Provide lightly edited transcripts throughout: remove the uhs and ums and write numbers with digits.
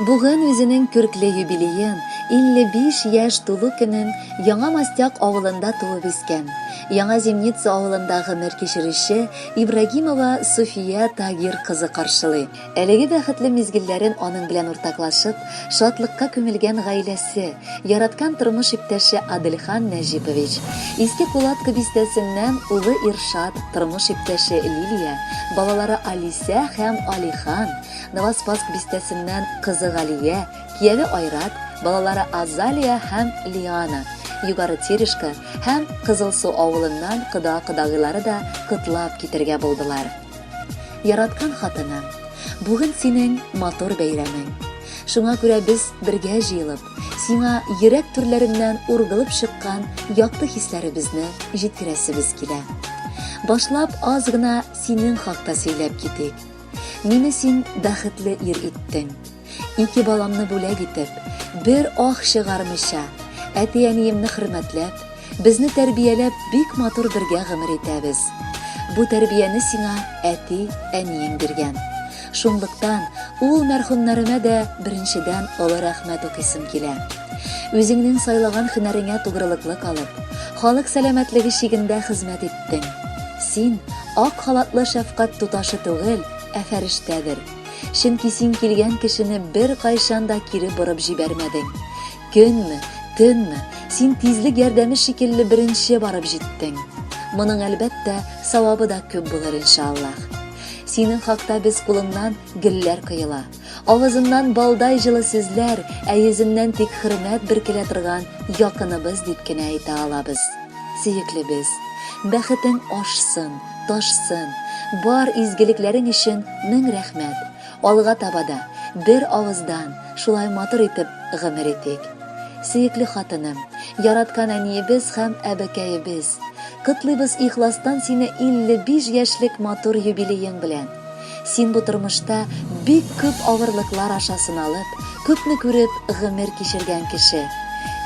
Бүген үзенең күркле юбилеен, 55 яшь тулу көнен Яңа Мостяк авылында туып үскән, Яңа Зимница авылында гомер кичерүче Ибрагимова Суфия Тагир кызы каршылый. Әлеге бәхетле мизгелләрен аның белән уртаклашып, шатлыкка күмелгән гаиләсе, яраткан тормыш иптәше Аделхан Нәҗипович, Иске Кулатка бистәсеннән улы Иршат, тормыш иптәше Лилия, балалары Алисә һәм Алихан, Новоспасск бистәсеннән кызы Галия, кияве Айрат, балалары Азалия һәм Лиана, Югары Терешка һәм Кызылсу авылыннан кода-кодагыйлары да котлап китергә булдылар. Яраткан хатыным, бүген синең матур бәйрәмең. Шуңа күрә без бергә җыелып, сиңа йөрәк түрләреннән ургылып чыккан якты хисләребезне җиткерәсебез килә. Башлап аз гына синең хакта сөйләп китик. Мине син бәхетле ир иттең. Ике баламны бүләк итеп, бер ах чыгармыйча, әти-әниемне хөрмәтләп, безне тәрбияләп бик матур бергә гомер итәбез. Бу тәрбияне сиңа әти, әниең биргән. Шунлыктан ул мәрхүмнәремә дә беренчедән олы рәхмәт укыйсым килә. Үзеңнең сайлаган һөнәреңә тугрылыклы калып, халык сәламәтлеге чигендә хезмәт иттең. Син ак халатлы шәфкать туташы түгел, ә фәрештәдер. Чөнки син килгән кешене беркайчан да кире борып җибәрмәдең. Көнме, төнме, син тизлек ярдәме шикелле беренче барып җиттең. Моның, әлбәттә, савабы да күп булыр, иншаллаһ. Синең хакта без кулыңнан гөлләр коела, авызыннан балдай җылы сүзләр, ә йөзеннән тик хөрмәт бөркелә торган якыныбыз дип кенә әйтә алабыз. Сөеклебез, бәхетең ашсын, ташсын, бар изгелекләрең өчен мең рәхмәт. Алга таба да, бер авыздан, шулай матур итеп гомер итик. Сөекле хатыным, яраткан әниебез һәм әбекәебез, котлыйбыз ихластан сине 55 яшьлек матур юбилеең белән. Син бу тормышта бик күп авырлыклар аша сыналып, күпне күреп гомер кичергән кеше.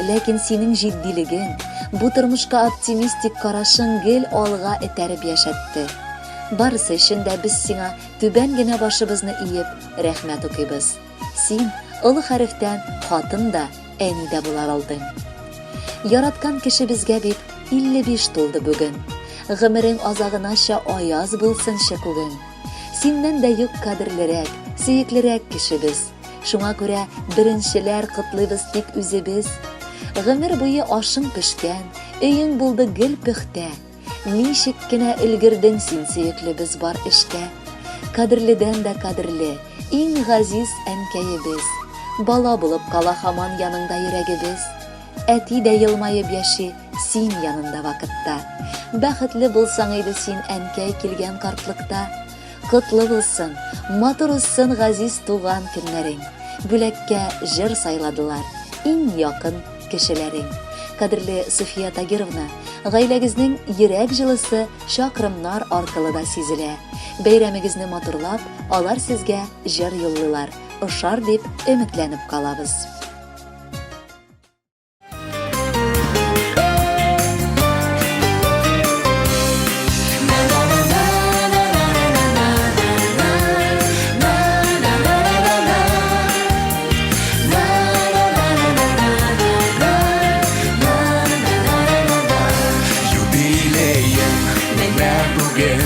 Ләкин синең җитдилегең, бу тормышка оптимистик карашың гел алга этәреп яшәтте. Барысы өчен дә без сиңа түбән генә башыбызны иеп, рәхмәт укыйбыз. Син, олы хәрефтән, хатын да, әни дә була алдың. Яраткан кешебезгә бит 55 тулды бүген. Гомерең азагынача аяз булсынчы күгең. Синнән дә юк кадерлерәк, сөеклерәк кешебез. Шуңа күрә беренчеләр котлыйбыз тик үзебез. Гомер буе ашың пешкән, өең булды гел пөхтә. Ничек кенә өлгердең син, сөеклебез, бар эшкә. Кадерледән дә кадерле, иң газиз әнкәебез. Бала булып кала һаман яныңда йөрәгебез. Әти дә елмаеп яши син янында вакытта. Бәхетле булсаң иде син, әнкәй, килгән картлыкта. Котлы булсын, матур узсын газиз туган көннәрең. Бүләккә җыр сайладылар иң якын кешеләрең. Кадерле София Тагировна, гаиләгезнең йөрәк җылысы чакрымнар аркылы да сизелә. Бәйрәмегезне матурлап, алар сезгә җыр юллыйлар. Ошар дип өметләнеп калабыз. Юбилеем менә бүген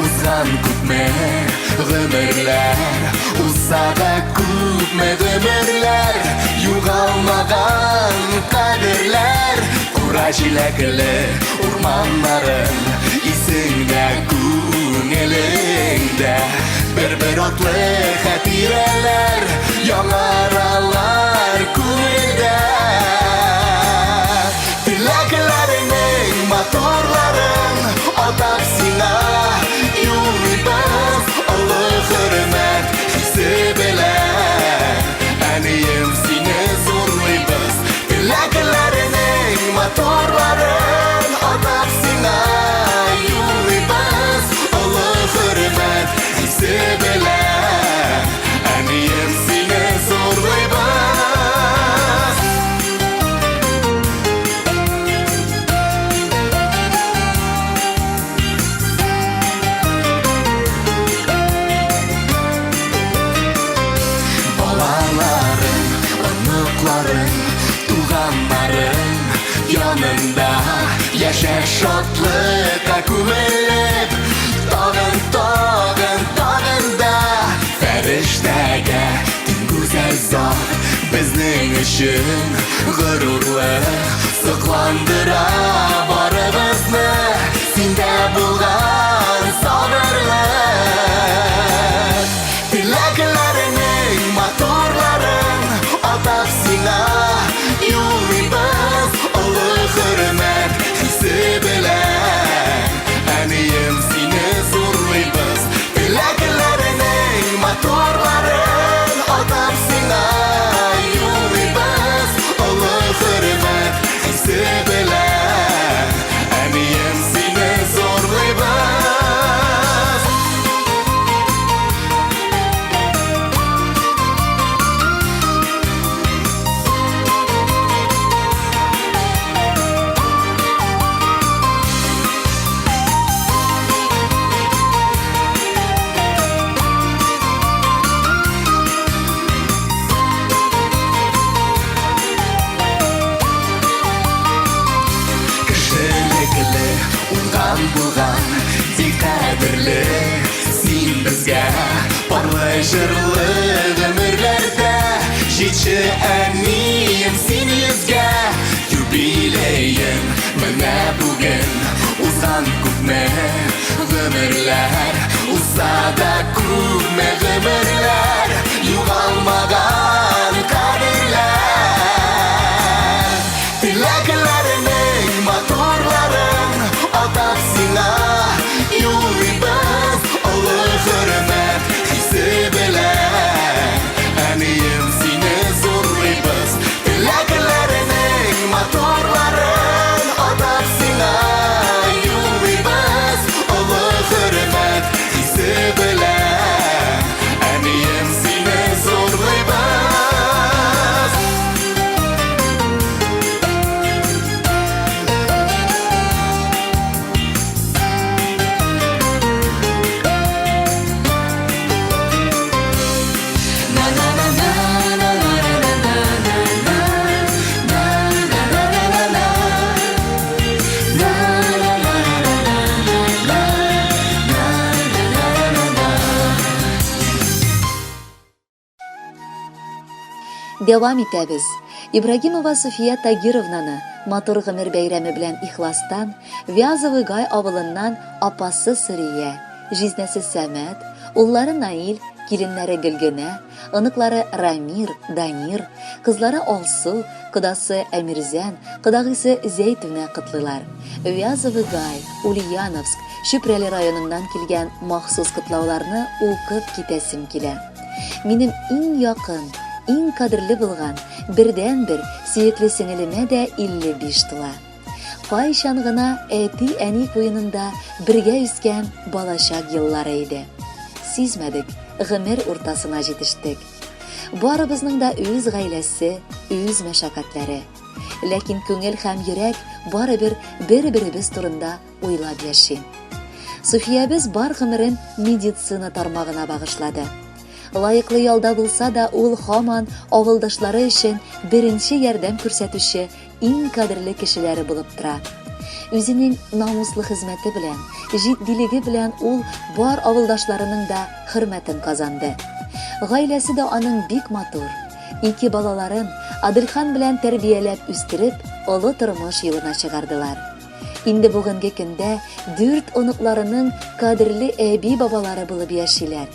узган күпме гомерләр узса да күпме гомерләр югалмаган кадерләр кура җиләкле урманнарың исеңдә күңелеңдә бер-бер атлы хатирәләр яңаралар күңелдә теләкләреңнең матурларын атап сиңа юллыйбыз олы хөрмәт хисе белән әнием сине зурлыйбыз теләкләреңнең матурларын атап сиңа юллыйбыз олы хөрмәт хисе белән әнием сине зурлыйбыз. янында яшә шатлыкка күмелеп, тагын, тагын, тагын да фәрештәгә тиң гүзәл зат, безнең өчен горурлык, сокландыра барыбызны синдә булган сабырлык. Теләкләреңнең матурларын атап сиңа юллыйбыз олы хөрмәт хисе белән. Әнием, сине зурлыйбыз. Теләкләреңнең матурларын атап сиңа юллыйбыз олы хөрмәт хисе белән. Әнием, сине зурлыйбыз. Кешелекле, уңган булган, бик кадерле син безгә. Парлы җырлы гомерләрдә җитче, әнием, син йөзгә. Юбилеең менә бүген, узган күпме гомерләр, узса да күпме гомерләр, югалмаган кадерләр. Теләкләренең матурларын атап сиңа юллыйбыз олы хөрмәт хисе белән. Әнием, сине зурлыйбыз. Теләкләренең матурларын атап сиңа юллыйбыз олы хөрмәт хисе белән. Әнием, сине зурлыйбыз. Дәвам итәбез. Ибрагимова София Тагировнаны матур гомер бәйрәме белән ихластан Вязовый Гай авылыннан апасы Сөрия, җизнәсе Сәмәт, уллары Наил, киленнәре Гөлгенә, оныклары Рамир, Данир, кызлары Алсу, кодасы Әмирзән, кодагыйсы Зәйтүнә котлыйлар. Вязовый Гай, Ульяновск, Чүпрәле районыннан килгән махсус котлауларны укып китәсем килә. Минем иң якын, иң кадерле булган, бердәнбер сөекле сеңелемә дә 55 тула. Кайчан гына әти-әни куенында бергә үскән балачак еллары иде. Сизмәдек, гомер уртасына җитештек. Барыбызның да үз гаиләсе, үз мәшәкатьләре. Ләкин күңел һәм йөрәк барыбер бер-беребез турында уйлап яши. Суфиябез бар гомерен медицина тармагына багышлады. Лаеклы ялда булса да, ул һаман авылдашлары өчен беренче ярдәм күрсәтүче иң кадерле кешеләре булып тора. Үзенең намуслы хезмәте белән, җитдилеге белән ул бар авылдашларының да хөрмәтен казанды. Гаиләсе дә аның бик матур. Ике балаларын Адылхан белән тәрбияләп үстереп, олы тормыш юлына чыгардылар. Инде бүгенге көндә дүрт оныкларының кадерле әби-бабалары булып яшиләр.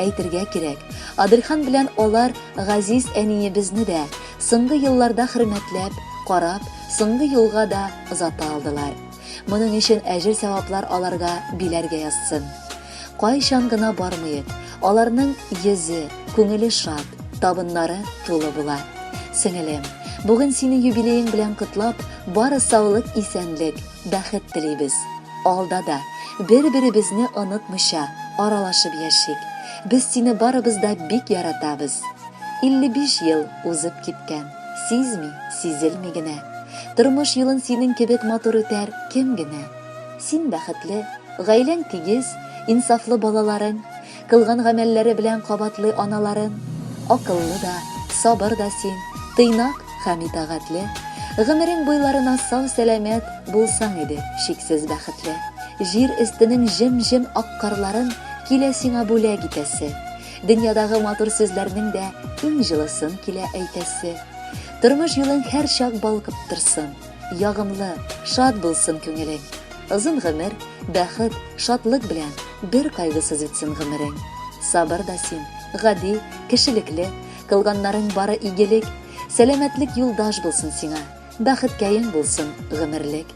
Әйтергә кирәк, Адылхан белән алар газиз әниебезне дә соңгы елларда хөрмәтләп, карап, соңгы юлга да озата алдылар. Моның өчен әҗер-сәваплар аларга биләргә язсын. Кайчан гына бармыйк, аларның йөзе, күңеле шат, табыннары тулы була. Сеңелем, бүген сине юбилеең белән котлап, бары саулык, исәнлек, бәхет телибез. Алда да, бер-беребезне онытмыйча, аралашып яшик. Без сине барыбыз да бик яратабыз. 55 ел узып киткән, сизми, сизелми генә. Тормыш юлын синең кебек матур үтәр кем генә? Син бәхетле, гаиләң тигез, инсафлы балаларың, кылган гамәлләре белән кабатлый аналарын. Акыллы да, сабыр да син, тыйнак һәм итагатьле. Гомерең буйларына сау-сәламәт булсаң иде, чиксез бәхетле. Җир өстенең җем-җем ак карларын килә сиңа бүләк итәсе. Дөньядагы матур сүзләрнең дә иң җылысын килә әйтәсе. Тормыш юлың һәрчак балкып торсын, ягымлы, шат булсын күңелең. Озын гомер, бәхет, шатлык белән бер кайгысыз үтсен гомерең. Сабыр да син, гади, кешелекле, кылганнарың бары игелек. Сәламәтлек юлдаш булсын сиңа, бәхеткәең булсын гомерлек.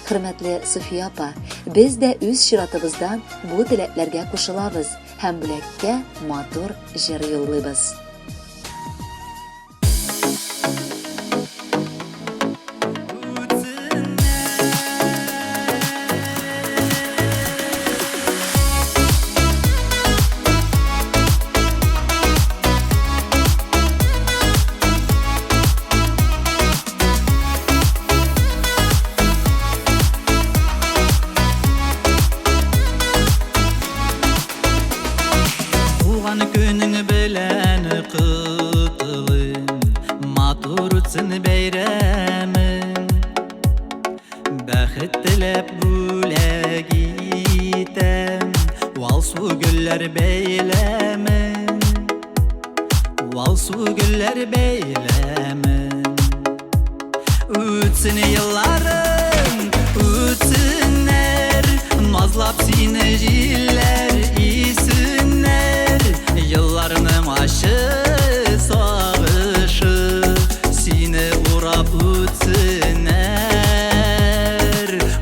Хөрмәтле Суфия апа, без дә үз чиратыбыздан бу теләкләргә кушылабыз һәм бүләккә матур җыр юллыйбыз. Туган көнең белән котлыйм, матур үтсен бәйрәмең. Бәхет теләп бүләк итәм, Алсу гөлләр бәйләмен. Алсу гөлләр бәйләмен. Үтсен елларың, үтсеннәр, Назлап сине җилләр исеннәр. Елларның ачы сагышы сине урап үтсеннәр.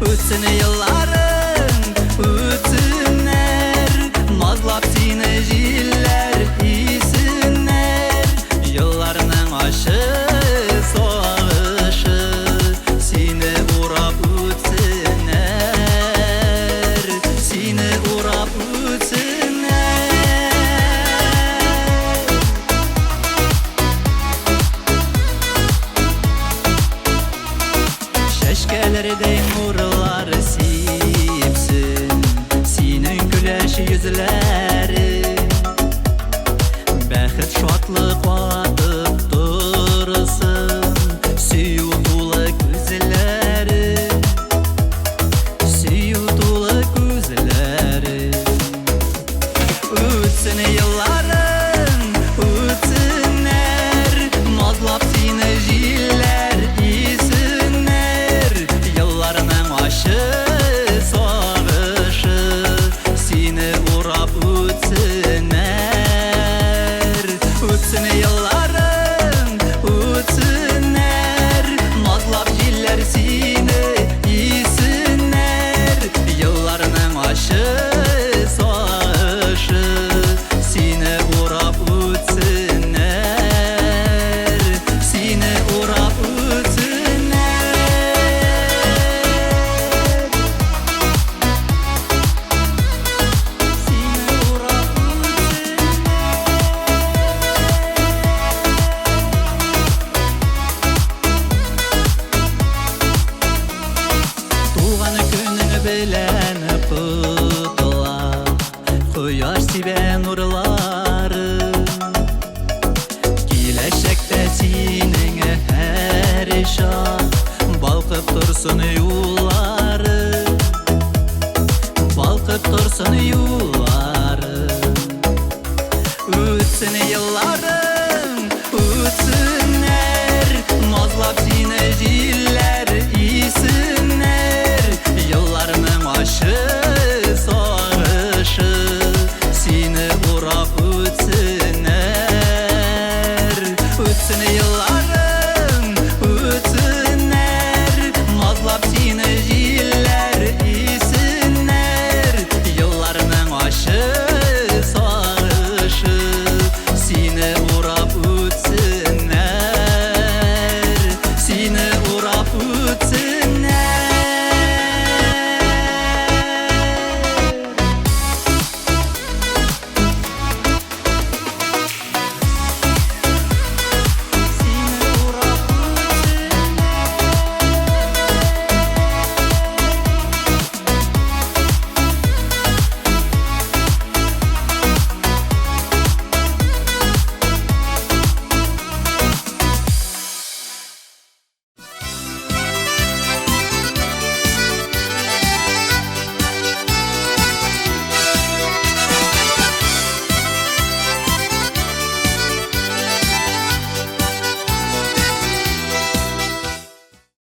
Үтсен елларың, үтсеннәр, Назлап сине җилләр исеннәр. Елларның ачы сагышы сине урап үтсеннәр. Сине урап үтсеннәр. Чәчкәләрдәй нурлар сипсен синең көләч йөзләрең. Бәхет шатлык атып торсын сөю тулы күзләрең. Сөю тулы күзләрең. Үтсен елларың, үтсеннәр, Назлап сине җилләр исеннәр. Елларның ачы сагышы сине урап үтсеннәр. Үтсен елларың, үтсеннәр, Назлап җилләр сине исеннәр. Елларның ачы сагышы сине урап үтсеннәр. Сине урап үтсеннәр. Сине урап үтсеннәр. Туган көнең белән котлап, кояш сибә нурлары. Киләчәктә синең һәр чак балкып торсын юллары. Балкып торсын юллары. Үтсен еллары.